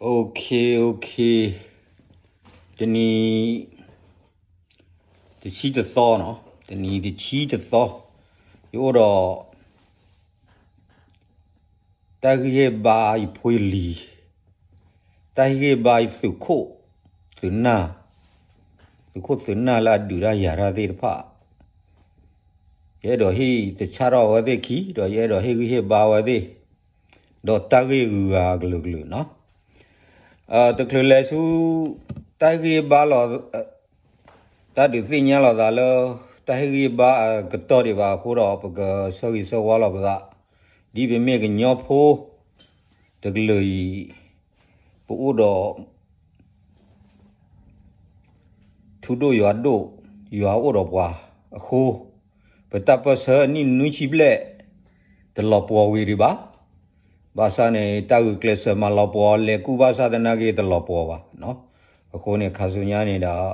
OK OK, တနံၤတဆံတသီနီၤ, တနံၤတဆံတသီ, ယအိၣ်ဒီး တၢ်ဟ့ၣ်ဂံၢ်ဟ့ၣ်ဘါယဖိယလံၤ, တၢ်ဟ့ၣ်ဂံၢ်ဟ့ၣ်ဘါယသုးခိၣ်သုးနၢ်, သုးခိၣ်သုးနၢ်လၢအဒုးတၢ်ယၤတၢ်သ့ၣ်တဖၣ်, ယအဲၣ်ဒိးဟ့ၣ်သဆၣ်ထီၣ်အဝဲသ့ၣ်ခံ, ဒီးယအဲၣ်ဒိးဟ့ၣ်ဂံၢ်ဟ့ၣ်ဘါအဝဲသ့ၣ်, ဒီးတၢ်ဂ့ၢ်ဂုၤဂၤကလုာ်ကလုာ်နီၤ. တချုးလဲၤဆူ တၢ်ဟ့ၣ်ဂံၢ်ဟ့ၣ်ဘါလီၤ, တၢ်ဒုးသ့ၣ်ညါလီၤသးလၢ တၢ်ဟ့ၣ်ဂံၢ်ဟ့ၣ်ဘါအကတီၢ်ဒံးဘၣ်အဃိဒီး ပကဆၢဂ့ၤဆၢဝါလီၤပသး, ဒ်ပမ့ၢ်ကညီဖိတကလုာ်အံၤ, ပအိၣ်ဒီး ထူဒိၣ်ယွၤဒိၣ်, ယွၤအိၣ်ဒီးပှၤအဃိ, ပတၢ်ပၢၢ်ဆၢအနံၣ်နွံဆံဘျဲၣ် တလီၤပှီၤဝံၤဒံးဘၣ်. ဘၣ်ဆၣ်န့ၣ် တၢ်ဂုာ်ကျဲးစၢးမၤလီၤပှီၤ လဲၤကူၣ်ဘၣ်ဆၣ်သနာ်က့ တလီၤပှီၤဘၣ်. အဃိန့ၣ် ခါဆူညါန့ၣ်ဒီး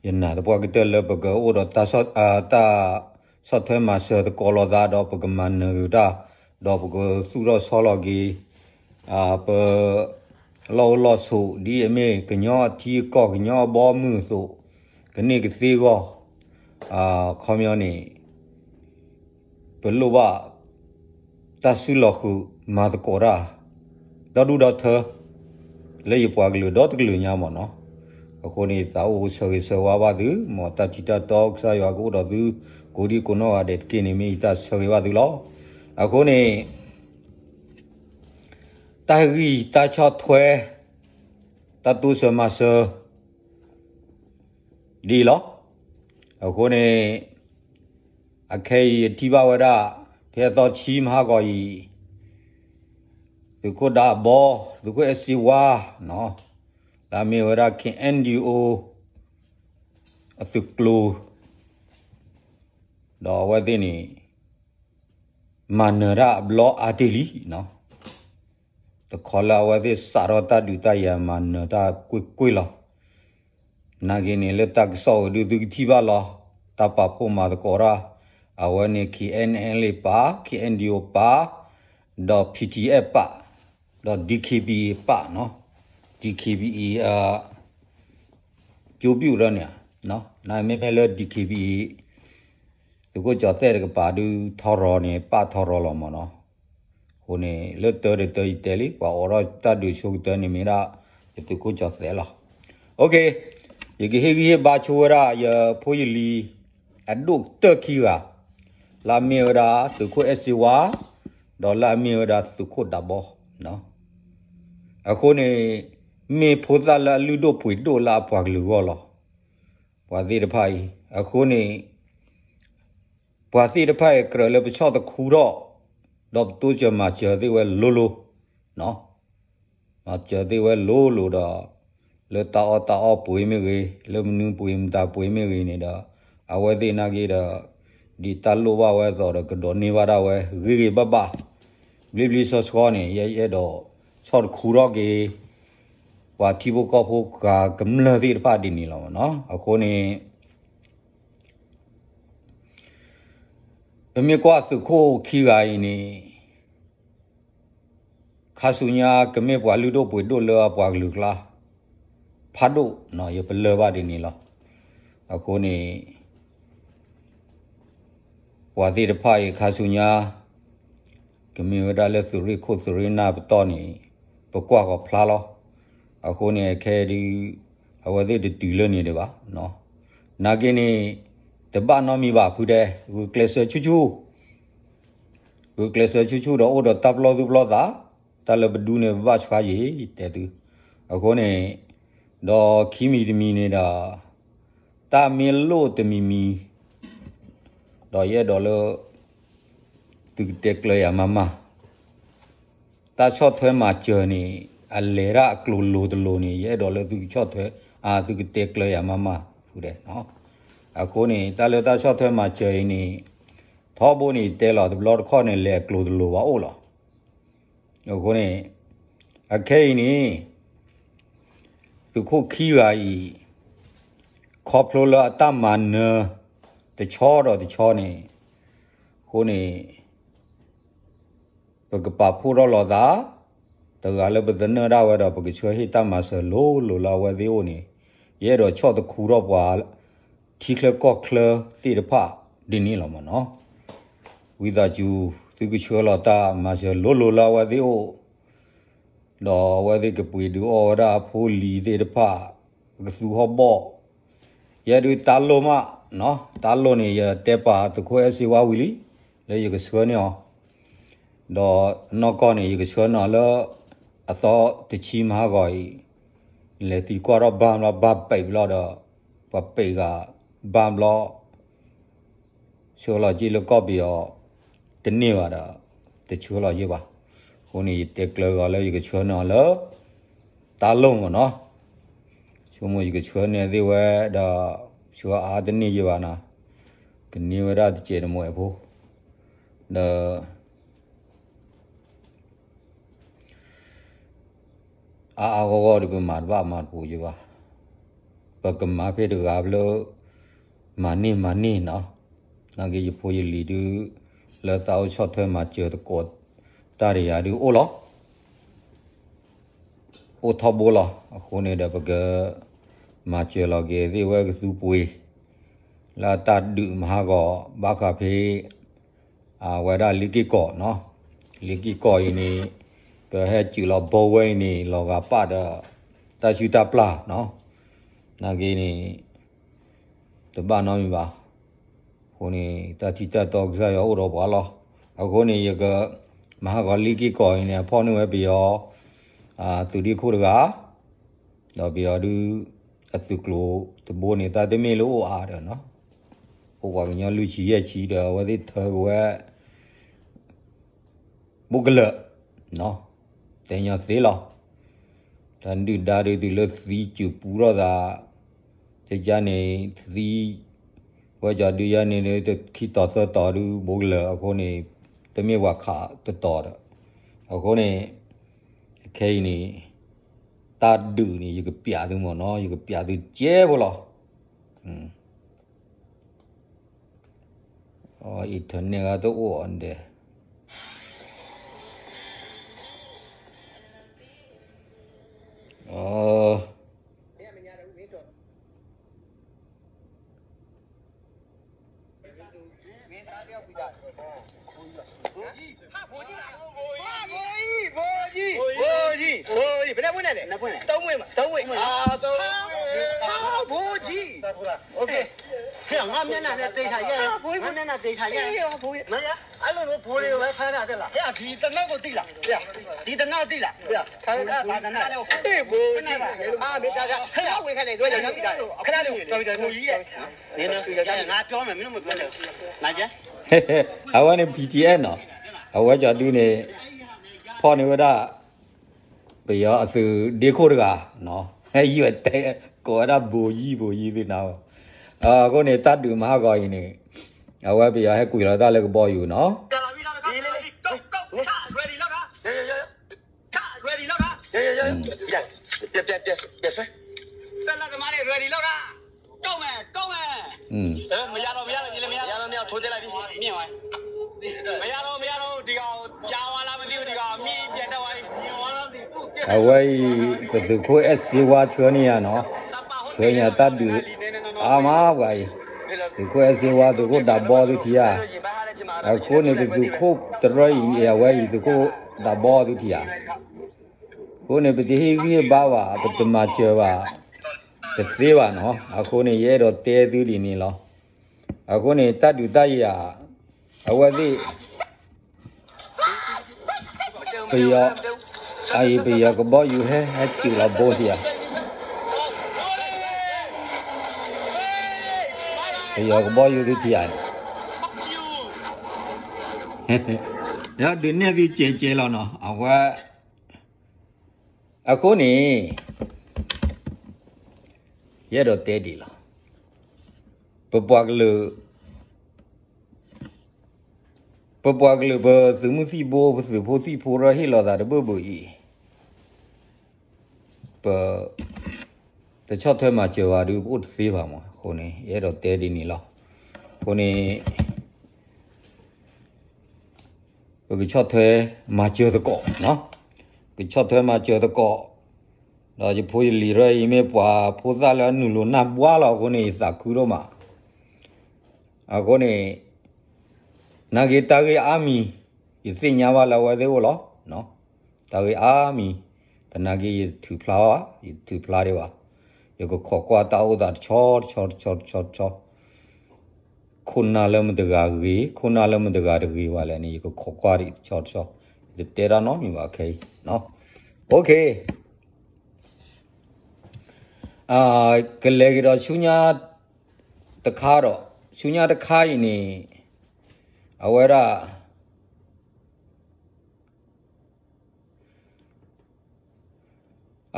ယနာ်သပှၢ်ကတၢၢ်လၢပကအိၣ်ဒီး တၢ်ဆီၣ်ထွဲမၤစၢၤသကိးလိာ်သးဒီး ပကမၤနၢၤတၢ်, ဒီးပကသူၣ်ထီၣ်ဆီလီၤက့ၤ ပလီၢ်အိၣ်လီၢ်ဆိး ဒ်အမ့ၢ်ကညီအထံအကီၢ် ကညီအဘီအမုၢ်အသိး, ကန့ၢ်ကသ့အဂီၢ်, ခီပညီန့ၣ် ပလိၣ်ဘၣ်တၢ်စုလီၤဃုာ်မၤသကိးတၢ် ဒီဒူၣ်ဒီထၢ လၢယပှၤကလုာ်ဒီတကလုာ်ညါမ့ၢ်နီၤ. အဃိန့ၣ် သးအိၣ်ဆၢဂ့ၤဆၢဝါဘၣ်သု, မ်တၢ်ထံၣ်တၢ်တီကစၢ်ယွၤကအိၣ်ဒီးသု ကိးဒံကိးနီၢ်ဂၤဒဲးတက့ၢ်န့ၣ် မ့ၢ်ယတၢ်ဆၢဂ့ၤဘၣ်သုလီၤ. အဃိန့ၣ် တၢ်ဟ့ၣ်ဂံၢ်တၢ်ဆီၣ်ထွဲ တၢ်တိစၢၤမၤစၢၤ ဒ်အံၤလီၤ. အဃိန့ၣ် အခဲအံၤအထံၣ်ဘၣ်ဝဲဒၣ် ဖဲအသီတဆံမဟါဂီၤအံၤ သုးခိၣ်ဒးဘီ, သုးခိၣ်အဲၣ်စ့ဝါ, လၢအမ့ၢ်ဝဲဒၣ် KNDO အသုးကျိၤ, ဒီးအဝဲသ့ၣ်န့ၣ် မၤနၢၤတၢ်အဘျီအါတ့ၢ်လံနီၤ. တခီလၢအဝဲသ့ၣ်စးထီၣ်တၢ်ဒုးတၢ်ယၤမၤနၢၤတၢ်ကွ့ၢ်ကွ့ၢ်လီၤ. နာ်က့န့ၣ် လၢတၢ်ကစီၣ်ဝဲဒုးသုကထံၣ်ဘၣ်လီၤ. တၢ်ပာ်ဖှိၣ်မၤသကိးတၢ် အဝဲန့ၣ် KNLA ပာ်, KNDO ပာ်, ဒီး P T F ပာ်, ဒီး D K B A ပာ်, D K B A ကၠိပျူၣ်ဒီးန့ၣ်, နမ့ၢ်ဖဲလၢ D K B A သုးခိၣ်ကၠီၤသဲးတကပၤဒုးထီရီၤန့ၣ် ပာ်ထီရီၤလီၤမ့ၢ်နီၤ. အဃိန့ၣ် လၢတၢ်တတၢ်ယတဲလံ ပှၤအိးထီၣ်တၢ်ဒုးဆိကတၢၢ်န့ၣ်မ့ၢ်ဒၣ် ယသုးခိၣ်ကၠီၤသဲးလီၤ. ယကဟ့ၣ်ဂံၢ်ဟ့ၣ်ဘါဆိဝဲဒၣ် ယဖိယလံၤ အဒိၣ်ကတၢၢ်ခံဂၤ, လၢအမ့ၢ်ဝဲဒၣ်သုးခိၣ်အဲၣ်စ့ဝါ, ဒီးလၢအမ့ၢ်ဝဲဒၣ်သုးခိၣ်ဒးဘီ. အဃိန့ၣ် မ့ၢ်ဖိသၣ်လၢအလုၢ်ဒိၣ်ပှ့ၤဒိၣ်လၢအပှၤကလုာ်အဂီၢ်လီၤ. ပှၤသ့ၣ်တဖၣ်အံၤ အဃိန့ၣ် ပှၤသ့ၣ်တဖၣ်အံၤ ကြၢးလၢပဆီၣ်တခူထီၣ်, ဒီးပတိစၢၤမၤစၢၤသ့ၣ်ဝဲလိၤလိၤ, မၤစၢၤသ့ၣ်ဝဲလိၤလိၤဒီး လၢတၢ်အီၣ်တၢ်အီပှ့ၤမ့ၢ်ဂ့ၤ, လၢမနုၤပှ့ၤမတၤပှ့ၤမ့ၢ်ဂ့ၤန့ၣ်ဒီး အဝဲသ့ၣ်နာ်က့ဒီး ဒ်တၢ်လိၣ်ဘၣ်ဝဲအသိးဒီး ကဒိးန့ၢ်ဘၣ်ဒၣ်ဝဲ ဂ့ၤဂ့ၤဘၣ်ဘၣ်, ဘျ့ဘျ့ဆှီဆှီန့ၣ် ယအဲၣ်ဒိးဆီၣ်တခူထီၣ်က့ၤ ပှၤထံဖိကီၢ်ဖိဂၤကမျၢၢ်သ့ၣ်တဖၣ်ဒ်န့ၣ်လီၤ. အဃိန့ၣ် ပမ့ၢ်ကွၢ်သုးခိၣ်ခံဂၤအံၤန့ၣ် ခါဆူညါကမ့ၢ်ပှၤလုၢ်ဒိၣ်ပှ့ၤဒိၣ်လၢအပှၤကလုာ်အကျါ ဖးဒိၣ်, ယပလၢၢ်ဘၣ်ဒ်န့ၣ်လီၤ. အဃိန့ၣ် ပှၤသ့ၣ်တဖၣ်အံၤခါဆူညါ ကမ့ၢ်ဝဲဒၣ်လၢသုးရ့ၣ်ခိၣ်သုးရ့ၣ်နၢ်ပတီၢ်န့ၣ် ပကွၢ်ဂီၤဖျါလီၤ. အဃိန့ၣ် ခဲအံၤဒုး အဝဲသ့ၣ်တတုၤလၢန့ၣ်ဒံးဘၣ်. နာ်က့န့ၣ် တဘၣ်နီတမံၤဘၣ်ဖုဒဲး, ဂုာ်ကျဲးစၢးဆူၣ်ဆူၣ်, ဂုာ်ကျဲးစၢးဆူၣ်ဆူၣ်ဒီးအိၣ်ဒီးတၢ်ပလီၢ်သူၣ်ပလီၢ်သး, တၢ်လၢပဒူန့ၣ် ပဘၣ်ဆှါယံၤ တဲသု. အဃိန့ၣ် ဒီးခံမံၤတမံၤန့ၣ်ဒီး တၢ်မ့ၢ်လိၣ်တမံၤမံၤ ဒီးယအဲၣ်ဒိးလၢ သုကတဲကျၢၤယၤမးမး, တၢ်ဆီၣ်ထွဲမၤစၢၤန့ၣ် အလဲၤဒၣ်အကျိၤလိၤတလိၤန့ၣ် ယအဲၣ်ဒိးလၢသုကဆီၣ်ထွဲ, သုကတဲကျၢၤယၤမးမးဖုဒဲး. အဃိန့ၣ် တၢ်လၢတၢ်ဆီၣ်ထွဲမၤစၢၤအံၤန့ၣ် ထီဘိန့ၣ် ယတဲလီၤတဘျီတခီၣ်န့ၣ် လဲၤကျိၤတလိၤဘၣ်အိၣ်လီၤ. အဃိန့ၣ် အခဲအံၤန့ၣ် သုးခိၣ်ခံဂၤအံၤ ခီဖျိလၢအတၢ်မၤနၢၤ တဆီဒီးတဆီန့ၣ်, အဃိန့ၣ် ပကပာ်ဖှိၣ်ထီၣ်လိာ်သး, တဂၤလၢပသနၢၣ်ဒၣ်ဝဲဒီး ပကဆှၢဟ့ၣ်တၢ်မၤစၢၤလိၤလိၤလၢအဝဲသ့ၣ်အိၣ်န့ၣ်, ယအဲၣ်ဒိးဆီၣ်တခူထီၣ်ပှၤ ထံချၢကီၢ်ချၢသ့ၣ်တဖၣ်ဒ်န့ၣ်လီၤမ့ၢ်နီၤ. ဝံသးစူၤ သုကဆှၢလီၤတၢ်မၤစၢၤလိၤလိၤလၢအဝဲသ့ၣ်အိၣ်, ဒီးအဝဲသ့ၣ်ကပှ့ၤဒုးအီၣ်ဝဲဒၣ်အဖိလံၤသ့ၣ်တဖၣ် ကသူဟီၣ်ဘီၣ်, ယဲဒုးတၢ်လိၣ်မး, တၢ်လိၣ်န့ၣ် ယတဲပာ်သုးခိၣ်အဲၣ်စ့ဝါဝံၤလံ, လၢယကဆှၢန့ၢ်အီၤ, ဒီးနီၢ်ကီၢ်န့ၣ် ယကဆှၢန့ၢ်အီၤလၢ အသီတဆံမဟါဂီၤအံၤ, လဲၤသံကွၢ်ထီၣ်ဘၣ်ဘျီ ဘၣ်ပဲာ်ဘျီဒီး, ပှၤပဲာ်ဂၤဘၣ်ဘျီ ဆှၢလီၤက့ၤလၢကီၢ်ပယီၤ တန့ၢ်ဘၣ်ဒီး တဆှၢလီၤယ့ၢ်ဘၣ်. အဃိန့ၣ် ယတဲကျၢၤဂီၤလၢယကဆှၢန့ၢ်အီၤလၢ တၢ်လိၣ်မ့ၢ်နီၤ. ဆိကမိၣ်ယကဆှၢန့ၢ်သ့ၣ်ဝဲဒီး ဆှၢအါတန့ၢ်ယ့ၢ်ဘၣ်နီၤ. ကန့ၢ်ဝဲဒၣ်တစဲးတမှဲးဖိ ဒီး အါအါဂီၢ်ဂီၢ်ဒီး ပမၤတဘၣ်မၤတပူၤယ့ၢ်ဘၣ်. ပကမၤဖဲတဂၤလၢ မၤန့ၢ်မၤန့ၢ်နီၤ. နာ်က့ယဖိယလံၤဒုး လၢသးအိၣ်ဆီၣ်ထွဲမၤစၢၤသကိးတၢ်ဒီးယၤဒုးအိၣ်လီၤ. အိၣ်ထီဘိလီၤ. အဃိန့ၣ်ဒီး ပကမၤစၢၤလီၤက့ၤသ့ၣ်ဝဲကသူပှ့ၤ လၢအတၢ်ဒုးမဟါဂီၤ ဘၣ်ဃးဖဲ အဝဲဒၣ်လ့က့ၢ်ကီးနီၤ. လ့က့ၢ်ကီးအံၤန့ၣ် ပဟဲစၢၤလီၤဘီဝဲအံၤန့ၣ် လီၤဂာ်ပၣ်ဒီး တၢ်စုၣ်တၢ်ပျၢ်နီၤ. နာ်က့န့ၣ် တဘၣ်နီတမံၤဘၣ်. အဃိန့ၣ် တၢ်ထံၣ်တၢ်တီကစၢ်ယွၤအိၣ်ဒီးပှၤလီၤ. အဃိန့ၣ် ယက မဟါဂီၤလ့က့ၢ်ကီးအံၤန့ၣ် အဖီၣ်န့ၢ်ဝဲပယီၤ သုးဒ့ခိၣ်တဂၤ ဒီးပယီၤဒုး အသုးကျိၤတဘိန့ၣ် တၢ်တမ့ၢ်လၢအိၣ်အါဒီးနီၤ, အိၣ်ပှၤကညီလွံၢ်ဆံယဲၢ်ဆံဒီး အဝဲသ့ၣ်ထၢက့ၤဝဲ ဘိကလၢာ်, တဲညီသ့လီၤ. တၢ်ဒုၣ်ဒါဒုးတုၤလၢသံစူၤပူထီၣ်သး, ကကန့ၣ်သံ, ဝဲကီၤဒုးယၤန့ၣ် တခံတီၤသၢတီၤဒုး ဘိကလၢာ်အဃိန့ၣ် တမ့ၢ်ပှၤခးတတီၤဒီး, အဃိန့ၣ် ခဲအံၤန့ၣ် တၢ်ဒုးန့ၣ် ယကပျးသုမ့ၢ်နီၤ, ယကပျးသုကဲဖိလီၤ. အံၤ internet ဂၤတအိၣ်အီၤဒဲး, အဝဲန့ၣ် BGF နီၤ, အဝဲကီၤဒုးန့ၣ် ဖီၣ်န့ၢ်ဝဲဒၣ် ပယီၤအသုးဒ့ခိၣ်တဂၤ, ဟဲယဲၢ်တဲ ကိးဝဲဒၣ်ဘိယံၢ်ဘိယံၢ်သ့ၣ်နၤ, အဃိန့ၣ် တၢ်ဒုးမဟါဂီၤအံၤန့ၣ် အဝဲပယီၤဟဲကွံာ်လီၤတၢ်လၢကဘီယူၤနီၤ. အဝဲအံၤ ပသုးခိၣ်အဲၣ်စ့ဝါဆှၢန့ၢ်ယၤနီၤ, ဆှၢန့ၢ်ယၤတၢ်ဒုးအါမးပှၤအံၤ, သုးခိၣ်အဲၣ်စ့ဝါ သုးခိၣ်ဒးဘီသုထံၣ်ဧါ, အဃိန့ၣ် ပသုးခိၣ်တရၢအံၤ အဝဲအံၤ သုးခိၣ်ဒးဘီသုထံၣ်ဧါ, အဃိန့ၣ် ပတဟ့ၣ်ဂံၢ်ဟ့ၣ်ဘါဘၣ် ပတမၤစၢၤဘၣ် တသ့ဘၣ်နီၤ, အဃိန့ၣ် ယအဲၣ်ဒိးတဲသုဒ်န့ၣ်လီၤ. အဃိန့ၣ် တၢ်ဒုးတၢ်ယၤ အဝဲသ့ၣ် ပယီၤ, အအံၤ ပယီၤကဘီယူၤဟဲ ဟဲစူၤလီၤဘိထံၣ်ဧါ, ပယီၤကဘီယူၤသုထံၣ်ဧါန့ၣ်, ယဒုးနဲၣ်သုကဲးကဲးလီၤနီၤ, အဝဲ အဃိန့ၣ် ယအဲၣ်ဒိးတဲဒ်လီၤ. ပပှၤကလုာ်, ပပှၤကလုာ် ပသုးမုၢ်သံၣ်ဘိ ပသုးဖိသံၣ်ဖိရၢဟ့ၣ်လီၤသးတဘၢၣ်ဘၢၣ်အံၤ, ပ တဆီၣ်ထွဲမၤစၢၤဘၣ်ဒုး ပအိၣ်တသ့ဘၣ်မး, အဃိန့ၣ် ယအဲၣ်ဒိးတဲဒ်န့ၣ်လီၤ. အဃိန့ၣ် ပကဆီၣ်ထွဲမၤစၢၤသကိးနီၤ, ကဆီၣ်ထွဲမၤစၢၤသကိး, ဒီးယဖိယလံၤရၢအံၤမ့ၢ်ပှၤဖိသၣ်လၢအနုာ်လီၤနၢ်ဘှါလီၤအဃိန့ၣ် ယသးခုဒိၣ်မး, အဃိန့ၣ် နာ်က့တၢ်ဂ့ၢ်အါမံၤ ယသ့ၣ်ညါဘၣ်လၢအဝဲသ့ၣ်အိၣ်လီၤ. တၢ်ဂ့ၢ်အါမံၤ, သနာ်က့ယတထုးဖျါဘၣ်, ယတထုးဖျါဒံးဘၣ်, ယကခိးကွၢ်တၢ်အိၣ်သးတဆီတဆီတဆီတဆီတဆီ ခိၣ်နၢ်လၢမတဂၤဂ့ၤ, ခိၣ်နၢ်လၢမတဂၤတဂ့ၤဘၣ်လဲၣ်န့ၣ် ယကခိးကွၢ်ဒံးတဆီတဆီ, ယတတဲတၢ်နီတမံၤဘၣ်ခဲအံၤ. ကလဲၤက့ၤဒီးဆူညါတခါဒီး, ဆူညါတခါအံၤန့ၣ် အဝဲဒၣ်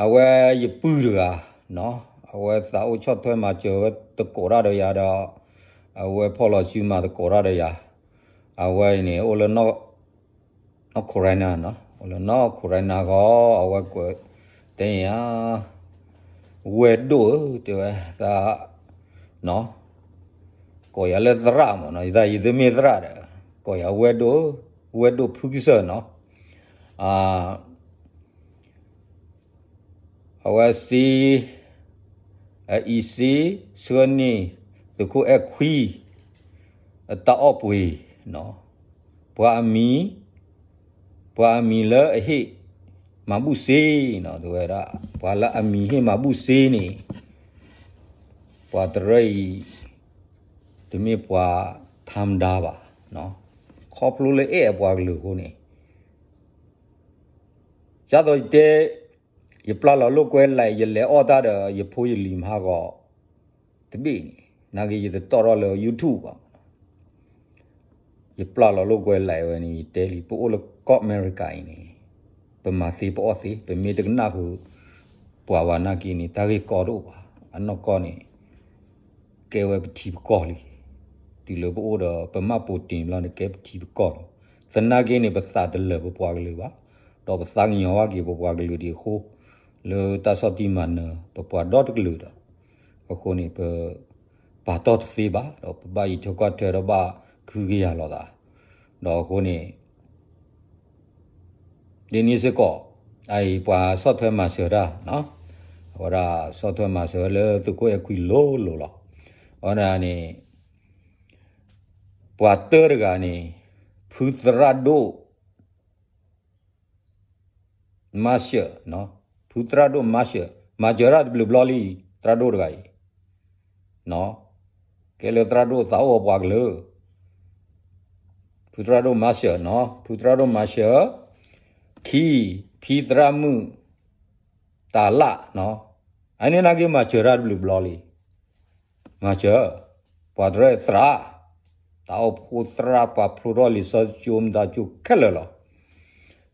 အဝဲယပုၢ်တဂၤ, အဝဲသးအိၣ်ဆီၣ်ထွဲမၤစၢၤဝဲသကိးတၢ်ဒီးယၤဒီး, အဝဲဖီၣ်လီၤစုမၤသကိးတၢ်ဒီးယၤ, အဝဲအံၤန့ၣ် အိၣ်လၢ North Carolina, အိၣ်လၢ North Carolina ဃီ, အဝဲကွဲးတဲယၤ ဝဲၢ်ဒိၣ်ဧၢ တဲဝဲ, သး ကိးယၤလၢသရၣ်မးနီၤ, ယသးယတမ့ၢ်သရၣ်ဒီး, ကိးယၤဝဲၢ်ဒိၣ်, ဝဲၢ်ဒိၣ်ဖုကစၢၢ်နီၤ, အဝဲစ့, အအံၤစ့, ဆှၢန့ၢ် သုးခိၣ်အဲၣ်ခွံ အတၢ်အီၣ်ပှ့ၤ, ပှၤအမံၤ, ပှၤအမံၤလၢအဟ့ၣ်မၤဘူၣ်စ့နီၤ, တဝဲဒၣ် ပှၤလၢအမံၤဟ့ၣ်မၤဘူၣ်စ့န့ၣ် ပှၤတရၢအံၤ တမ့ၢ်ပှၤထါမဒါဘၣ်, ခီဖျိလၢအဲၣ်အပှၤကလုာ်အဃိန့ၣ်, ဒ်သိးယတဲ, ယပျၢ်လီၤလိာ်ကွဲ live ယလဲၤအီၣ်တၢ်ဒီး ယဖိယလံၤမးဂီၤ တဘ့ၣ်န့ၣ်, နာ်က့ယတတီၣ်ထီၣ်လၢ YouTube ဘၣ် ယပျၢ်လီၤလိာ်ကွဲ live ဝဲန့ၣ် ယတဲလံ ပအိၣ်လၢကီၢ်အမဲရကၤအံၤန့ၣ် ပမၤသ့ပအီၣ်သ့ ပမ့ၢ်တကနၣ်ဃုာ်ပှၤဘၣ်နာ်က့န့ၣ် တၢ်ဂ့ၢ်ကီတအိၣ်ဘၣ်. အနီၢ်ကီၢ်န့ၣ် ကဲဝဲပထံပကီၢ်လံ. တုၤလၢပအိၣ်ဒီး ပမၣ်ပူၤတ့ၢ်ဘျီန့ၣ် ကဲပထံပကီၢ်လီၤ. သနာ်က့န့ၣ် ပသးတလၢာ်ပပှၤကလုာ်ဘၣ်, ဒီးပသးကညီၤဘၣ်က့ၤပပှၤကလုာ်ဒံးအဃိ, လၢတၢ်ဆီၣ်တံၢ်မၤနၢၤ ပပှၤဒီတကလုာ်ဒီး အဃိန့ၣ် ပပာ်တီၢ်တသ့ဘၣ်, ဒီးပဘၣ်အံးထွဲကွၢ်ထွဲဒီးဘၣ်ခုကယာ်လိာ်သး, ဒီးအဃိန့ၣ် ဒ်န့ၣ်စ့ၢ်ကီး အအံၤပှၤဆီၣ်ထွဲမၤစၢၤတၢ်, အဝဲဒၣ်ဆီၣ်ထွဲမၤစၢၤလၢသုးခိၣ်အဲၣ်ခွံလိၤလိၤလီၤ. အဝဲဒၣ်န့ၣ် ပှၤတၢတဂၤန့ၣ် ဖုသရၣ်ဒိၣ် မၤစၢၤ, ဖုသရၣ်ဒိၣ်မၤစၢၤ, မၤစၢၤတၢ်တဘျုးဘျီလံ, သရၣ်ဒိၣ်တဂၤအံၤ, ကဲလၢသရၣ်ဒိၣ်သးအိၣ်အပှၤကလုာ်, ဖုသရၣ်ဒိၣ်မၤစၢၤ, ဖုသရၣ်ဒိၣ်မၤစၢၤ, ခံ, ဖံသရၣ်မုၣ် တၢ်လၣ်, အန့ၣ်နာ်က့မၤစၢၤတၢ်တဘျုးဘျီလံ. မၤစၢၤ, ပှၤတရၢသရၣ်, တၢ်အိၣ်ဖှိၣ်သရၣ် ပှၤဖျိထီၣ်လံာ်စီဆှံကၠိမတၤကၠိခဲလၢာ်လီၤ.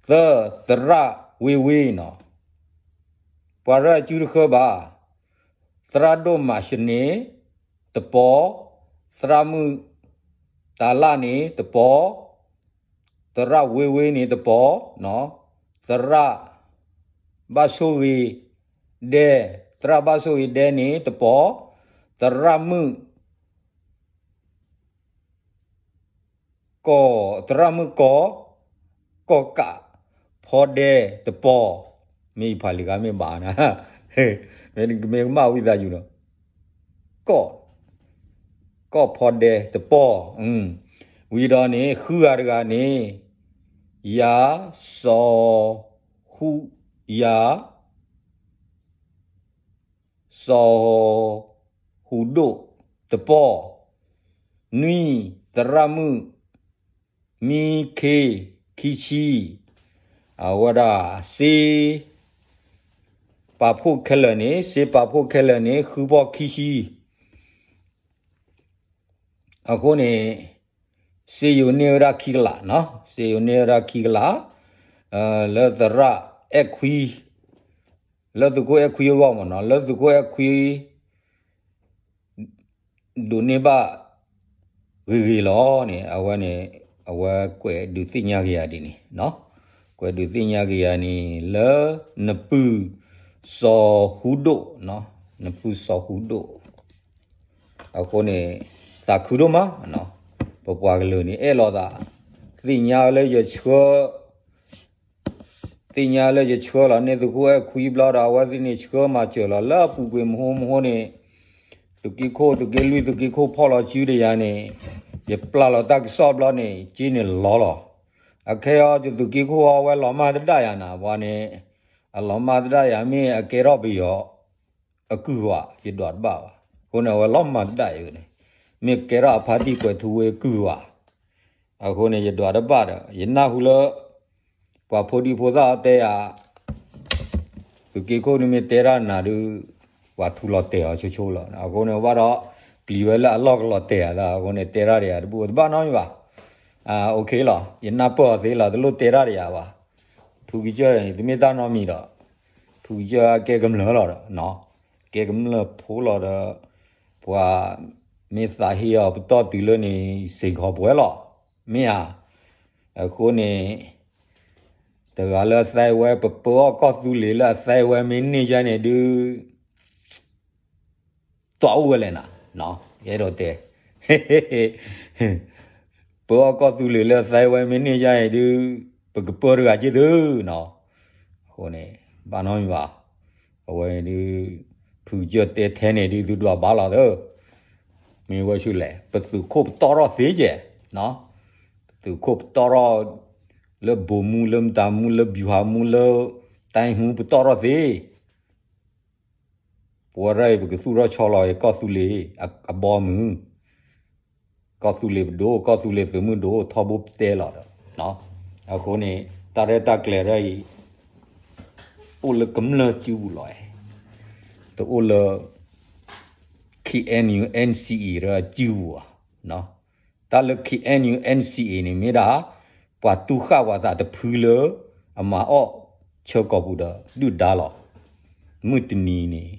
သၢ, သရၣ်ဝ့ဝ့နီၤ, ပှၤတရၢအစုတဃၢဘၣ်, သရၣ်ဒိၣ်မၤၡၢန့ၣ်တပီၤ, သရၣ်မုၣ်တၢ်လၣ်န့ၣ်တပီၤ, သရၣ်ဝ့ဝ့န့ၣ်တပီၤ, သရၣ်ဘၣ်ဆိၣ်ဂ့ၤဒဲ, သရၣ်ဘၣ်ဆိၣ်ဂ့ၤဒဲန့ၣ်တပီၤ, သရၣ်မုၣ် ကီၢ်, သရၣ်မုၣ်ကီၢ်, ကီၢ်ကး, ဖီဒဲတပီၤ, မ့ၢ်ယဖးလံာ်ဂၤမ့ၢ်ဘၣ်နၤ, မ့ၢ်ကမၣ်ဝံသးစူၤနီၤ, ကီၢ်, ကီၢ်ဖီဒဲတပီၤ, ဝံၤဒီးန့ၣ် ဃုဂၤတဂၤန့ၣ်, ယၤ, စီၤ, ဟူ, ယၤ စီၤဟူဒိၣ်တပီၤ, နွံ, သရၣ်မုၣ် မံခ့ ခံဆံ, အဝဲဒၣ်စ့ပာ်ဖှိၣ်ခဲလၢာ်န့ၣ်, စ့ပာ်ဖှိၣ်ခဲလၢာ်န့ၣ် ဃုပီၢ်ခံဆံ, အဃိန့ၣ် စ့ယိၤန့ၢ်ဝဲဒၣ်ခံကလး, စ့ယိၤန့ၢ်ဝဲဒၣ်ခံကလး, လၢသရၣ်အဲၣ်ခွံ, လၢသုးခိၣ်အဲၣ်ခွံအဂီၢ်မ့ၢ်နီၤ, လၢသုးခိၣ်အဲၣ်ခွံ ဒိးန့ၢ်ဘၣ်ဂ့ၤဂ့ၤလီၤန့ၣ်, အဝဲန့ၣ် အဝဲကွဲးဒုးသ့ၣ်ညါက့ၤယၤဒ်န့ၣ်, ကွဲးဒုးသ့ၣ်ညါက့ၤယၤန့ၣ် လၢနပုၢ်စီၤဟူဒိၣ်, နပုၢ်စီၤဟူဒိၣ်, အဃိန့ၣ် သးခုဒိၣ်မး, ပပှၤကလုာ်န့ၣ် အဲၣ်လိာ်သး, သ့ၣ်ညါလၢယဆှၢ သ သ့ၣ်ညါလၢယဆှၢလီၤန့ၢ်သုးခိၣ်အဲၣ်ခွံဘျီဒီး အဝဲသ့ၣ်န့ၣ်ဆှၢမၤစၢၤလီၤလၢအပူၤကွံာ်မဟိမဟိန့ၣ်, သုးက့ခိၣ် သုးက့လွံၢ် သုးက့ခိၣ်ဖီၣ်လီၤစုဒီးယၤန့ၣ်, ယပျၢ်လီၤတၢ်ကစီၣ်ဘျီန့ၣ် က့န့ၣ်လီၤလီၤ. အခဲအံၤသုးက့ခိၣ်အဝဲလီၤမၢ်သဒၣ်ယၤနၤ ပှၤန့ၣ်, အလီၤမၢ်သဒၣ်ယၤမ့ၢ်အကဲထီၣ်ပယီၤ အကုၢ်ဝဲ ယဒွးတဘၣ်ဘၣ်. အဃိန့ၣ် အဝဲလီၤမၢ်သဒၣ်ယၤန့ၣ်, မ့ၢ်ကဲထီၣ်အဖါတံၢ်ကွဲးထူဝ့အကုၢ်ဝဲ. အဃိန့ၣ် ယဒွးတဘၣ်ဒီး ယနၢ်ဟူလၢ ပှၤဖိဒံဖိသၣ်အီၤတဲယၤ, သုးက့ခိၣ်န့ၣ်မ့ၢ်တဲတၢ်နၤဒုး, ပှၤထူလီၤတဲာ်အီၤဆိဆိလီၤ. အဃိန့ၣ် ဘၣ်ဒီး ပျံၤဝဲလၢအလီၢ်ကလီၤတဲာ်အသး အဃိန့ၣ် တဲတၢ်ဒီးယၤတဘူၣ်တဘၣ်နီတမံၤဘၣ်. အိၣ်ခ့လီၤ ယနၢ်ပၢၢ်အီၤသ့လီၤ တလိၣ်တဲတၢ်ဒီးယၤဘၣ်. ထူကစၢၢ်န့ၣ် တမ့ၢ်တၢ်နီတမံၤဒီး ထူကစၢၢ်ကဲကမျၢၢ်လီၤဒီး, ကဲကမျၢၢ်ဖိလီၤဒီး, ပှၤမ့ၢ်သးဟ့အီၤပတီၢ်တုၤလၢန့ၣ် စ့ၢ်ကီးပှဲၤလီၤ, မ့ၢ်ဧါ. အဃိန့ၣ် တဂၤလၢအသဲဝဲ ပပၢအီၣ်ကီၢ်သူလ့ၤလၢအသဲဝဲမ့ၢ်န့ၢ်ယါန့ၣ်ဒုး တီၢ်အိၣ်ဝဲလဲၣ်နၤ, ယအဲၣ်ဒိးတဲ ပၢအီၣ်ကီၢ်သူလ့ၤလၢအသဲဝဲမ့ၢ်န့ၢ်ယါန့ၣ်ဒုး, ပကပၢတဂၤက့ၤသုနီၤ. အဃိန့ၣ် ဘၣ်နီတမံၤဘၣ်. အဝဲဒုး ဖုကစၢၢ်တဲထဲန့ၣ်ဒုး သုဒွးဘၣ်လီၤသၢ. မ့ၢ်ဝဲဆူလဲၣ် ပသုးခိၣ်ပတီၢ်ထီၣ်သ့ကဲ, သုးခိၣ်ပတီၢ်ထီၣ် လၢဘိးမူ လၢမတၤမူ လၢဘျူၤဟၣ်မူ လၢ တိုင်းမှူး ပတီၢ်ထီၣ်သ့ ပဝဲဒၣ်အံၤ ပကသူၣ်ထီၣ်ဆီလီၤကီၢ်သူလ့ၤ အဘီမုၢ်, ကီၢ်သူလ့ၤပဒိၣ် ကီၢ်သူလ့ၤသုးမုၢ်ဒိၣ် ထီဘိပတဲလီၤဒီး, အဃိန့ၣ် တၢ်ရဲၣ်တၢ်ကျဲၤဒ်အံၤ အိၣ်လၢကမျၢၢ်စုပူၤလီၤ. တအိၣ်လၢ KNU NCA ဒီးစုပူၤဘၣ်. တၢ်လၢ KNU NCA န့ၣ်မ့ၢ်ဒၣ် ပှၤတူၢ်ဃၣ်ပှၤသးတဖုလၢ အမၤအီၣ်ဆၢကီၢ်ပူၤဒီးဒုၣ်ဒါလီၤ. မုၢ်တနံၤန့ၣ်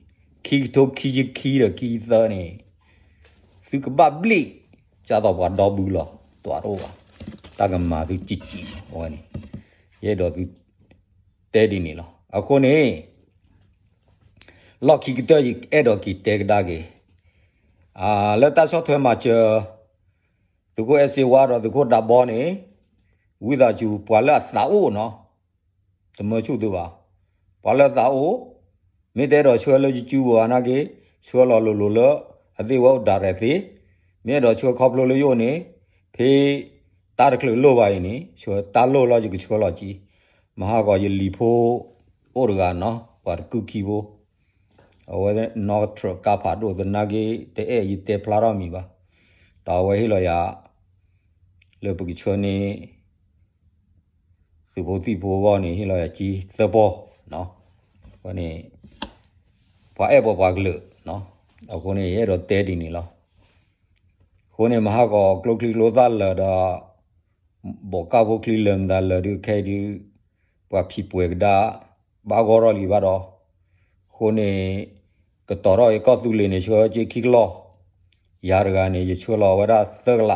ခံကထိခံဆံခံဒီးခံဆံသၢန့ၣ် သုကဘၣ်ဘျ့ၣ် ကၢ်သိးပှၤဒီဘုလီၤ တွးတအိၣ်ဘၣ်. တၢ်ကမၤသုစံးစံးလီၤ အဝဲန့ၣ် ယအဲၣ်ဒိးသုတဲဒ်န့ၣ်လီၤ. အဃိန့ၣ် လီၢ်ခံကတၢၢ်ယအဲၣ်ဒိးက့ၤတဲကဒါက့ၤ လၢတၢ်ဆီၣ်ထွဲမၤစၢၤ သုးခိၣ်အဲၣ်စ့ဝါဒီးသုးခိၣ်ဒးဘီန့ၣ် ဝံသးစူၤ ပှၤလၢအသးအိၣ်နီၤ တမၢဆူၣ်သုဘၣ်. ပှၤလၢအသးအိၣ် မ့ၢ်တအဲၣ်ဒိးဆှၢလၢယစုပူၤဘၣ်နာ်က့ ဆှၢလီၤလိၤလိၤလၢ အသ့ၣ်ဝဲအိၣ်ဒၣ်ရဲၣ်သ့, မ့ၢ်အဲၣ်ဒိးဆှၢခီဖျိလၢယအိၣ်န့ၣ် ဖဲတၢ်တချုးလိၣ်ဘၣ်အံၤန့ၣ် ဆှၢတၢ်လိၣ်လီၤ ယကဆှၢလီၤကံ မဟါဂီၤယလံၤဖိ အိၣ်တဂၤနီၤ ပှၤတကုၢ်ခံဖိ အဝဲနီၣ်ထြၢးကါဖးဒိၣ်သနာ်က့ တအဲၣ်ယတဲဖျါထီၣ်မံၤဘၣ်. ဒီးအဝဲဟ့ၣ်လီၤယၤ လၢပကဆှၢန့ၢ် သုးဖိသံၣ်ဖိအဂီၢ်န့ၣ် ဟ့ၣ်လီၤယၤကံသၢပီၢ် အဝဲန့ၣ် ပှၤအဲၣ်ပှၤပှၤကလုာ် အဃိန့ၣ် ယအဲၣ်ဒိးတဲဒ်န့ၣ်လီၤ. အဃိန့ၣ် မဟါဂီၤကျိချံကျိသၣ်လၢာ်ဒီး ဘီးကၢ်ဖိချံလၢာ်မတၤလၢာ်ဒုးခဲအံၤဒုး ပှၤဖံးပှဲၤကဒါ ဘၣ်ဂီၢ်ထီၣ်လံဘၣ်ဒီး အဃိန့ၣ် ကတီၤထီၣ်အံၤကီၢ်သူလ့ၤန့ၣ် ဆှၢက့ခံကလီၢ်, ယၤတဂၤန့ၣ် ယဆှၢလီၤဝဲဒၣ်သၢကလး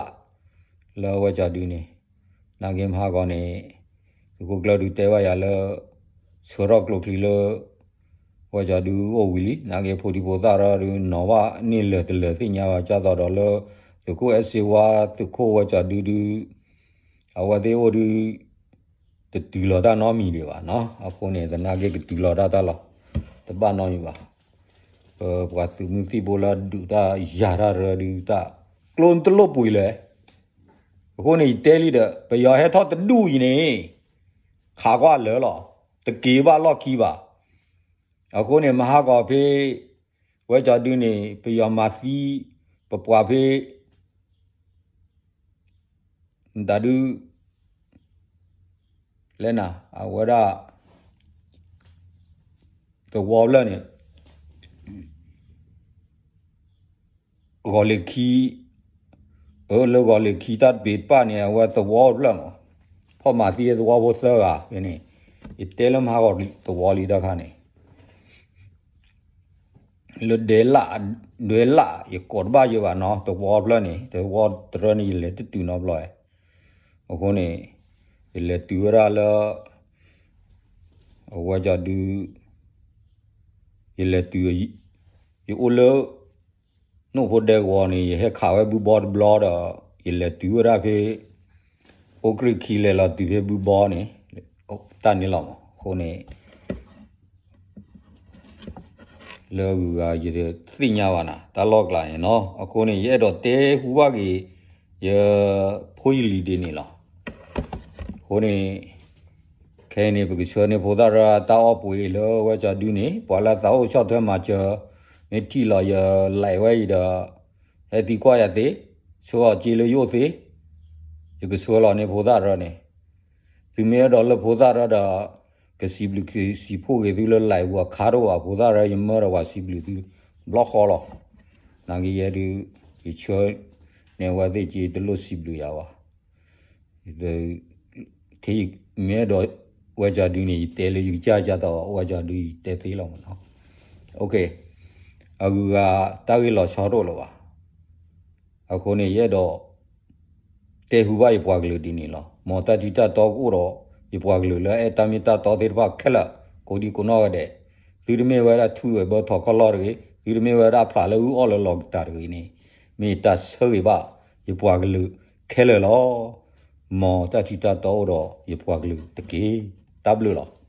လၢဝဲကၠီၤဒုန့ၣ် နာ်က့မဟါဂီၤန့ၣ် သုးခိၣ်ကျၢၢ်ဒုးတဲဘၣ်ယၤလၢ ဆှၢထီၣ်ကျိချံလၢ ဝဲကၠီၤဒုအိၣ်ဝံၤလံ နာ်က့ဖိဒံဖိသၣ်ဒီးဒုးနီၤဘၣ်န့ၢ်လၢာ်တလၢာ်သ့ၣ်ညါဘၣ် ကၢ်သိးဒီးလၢ သုးခိၣ်အဲၣ်စ့ဝါ သုးခိၣ်ဝဲကၠီၤဒုဒုး အဝဲသ့ၣ်အိၣ်ဒုး တတုၤလီၤတၢ်နီတမံၤဒံးဘၣ်နီၤ အဃိန့ၣ် သနာ်က့ကတုၤလီၤတၢ်တၢ်လီၤ တဘၣ်နီတမံၤဘၣ်. ပပှၤသုးမုၢ်သံၣ်ဘိလၢအဒုးတၢ်ယၤတၢ်ရၢဒုးတၢ် ကျိတလိၣ်ပှ့ၤလဲၣ်. အဃိန့ၣ် ယတဲလံဒီး ပယီၤဟဲထီၣ်တဒူၣ်အံၤန့ၣ် ခးကွၢ်လၢာ်လီၤ တက့ၤဘၣ်လီၢ်ခံဘၣ်. အဃိန့ၣ် မဟါကီၤဖဲ ဝဲကၠီၤဒုန့ၣ် ပယီၤမၤသံ ပပှၤဖဲ မတၤဒု လဲၣ်နၤ အဝဲဒၣ် သဝီဖျၢၣ်န့ၣ် ဂီၤလ့ၤခံ အၢ လၢဂီၤလ့ၤခံတၢ်တပ့ၤတပၢ်န့ၣ် အဝဲသဝီဖျၢၣ်မး ဖီၣ်မၤသံသဝီဖိသၢဂၤဖဲန့ၣ် ယတဲလၢမဟါဂီၤသဝီလံတၢ်ခါန့ၣ် လၢဒဲလၣ် ဒဲလၣ် ယကိးတဘၣ်ယဲဘၣ်နီၤ သဝီဖျၢၣ်န့ၣ် သဝီတရၢန့ၣ် ယလဲၤတတုၤနီတဘျီဝဲ အဃိန့ၣ် ယလဲၤတုၤဝဲဒၣ်လၢ အဝဲကၠီၤဒု ယလဲၤတုၤ ယအိၣ်လၢ နိၣ်ဖိဒဲကဝီၤန့ၣ် ယဟဲခးဝဲဘုဘီတဘျီဒီး ယလဲၤတုၤဝဲဒၣ်ဖဲ အိၣ်ကြံၢ်ခံလဲၤလီၤတုၤဖဲဘုဘီန့ၣ် တၢ်န့ၣ်လီၤမး အဃိန့ၣ် လၢအဂုၤအဂၤယသ့ၣ်ညါဘၣ်နၤ တၢ်လီၢ်ကျါန့ၣ်နီၤ. အဃိန့ၣ် ယအဲၣ်ဒိးတဲဟူဘၣ်က့ၤ ယဖိယလံၤဒ်န့ၣ်လီၤ. အဃိန့ၣ် ခဲအံၤန့ၣ် ပကဆှၢန့ၢ်ဖိသၣ်ရၢတၢ်အီၣ်ပှ့ၤလၢဝဲကၠီဒုန့ၣ် ပှၤလၢသးအိၣ်ဆီၣ်ထွဲမၤစၢၤ မ့ၢ်ထံၣ်လီၤယ live ဝဲအံၤဒီး ဟဲသံကွၢ်ယၤသ့, ဆှၢအီၤစ့လၢယအိၣ်သ့, ယကဆှၢလီၤန့ၢ်ဖိသၣ်ရၢန့ၣ် သုမ့ၢ်အဲၣ်ဒိးလၢဖိသၣ်ရၢဒီး ကစံးဘျုးကစံးဖှိၣ်က့ၤသုလၢ live ပူၤအခါတအိၣ်ဘၣ်, ဖိသၣ်ရၢယမၢဒီးပှၤစံးဘျုးသု ဘျီဃီလီၤ. နာ်က့ယဲဒုး ယဆှၢန့ၢ်အဝဲသ့ၣ်စ့ တလိၣ်စံးဘျုးယၤဘၣ်. ထဲယမ့ၢ်အဲၣ်ဒိးဝဲကၠီဒုန့ၣ် ယတဲလၢယကစၢ်ကၢ်တီ ဝဲကၠီဒုယတဲသ့လီၤမးနီၤ. အဂုၤအဂၤတၢ်ဂ့ၢ်လီၤဆီတအိၣ်လၢၤဘၣ်. အဃိန့ၣ် ယအဲၣ်ဒိး တဲဟူဘၣ်ယပှၤကလုာ်ဒ်န့ၣ်လီၤ. မ်တၢ်ထံတၢ်တီကအိၣ်ဒီး ယပှၤကလုာ်လၢအဲၣ်တၢ်မ့ၢ်တၢ်တီသ့ၣ်တဖၣ်ခဲလၢာ် ကိးဒံကိးနီၢ်ဂၤဒဲး, သုတမ့ၢ်ဝဲဒၣ်ထူဝဲၤဘၢထီၣ်ခီၣ်လီၢ်တဂ့ၤ, သုတမ့ၢ်ဝဲဒၣ်ဖျးလၢအုၣ်အီၣ်လၢလီၤကတၢၢ်တဂ့ၤန့ၣ် မ့ၢ်တၢ်ဆၢဂ့ၤဘၣ်ယပှၤကလုာ်ခဲလၢာ်လီၤ. မ်တၢ်ထံတၢ်တီအိၣ်ဒီးယပှၤကလုာ်တက့ၢ်. တၢ်ဘျုးလီၤ.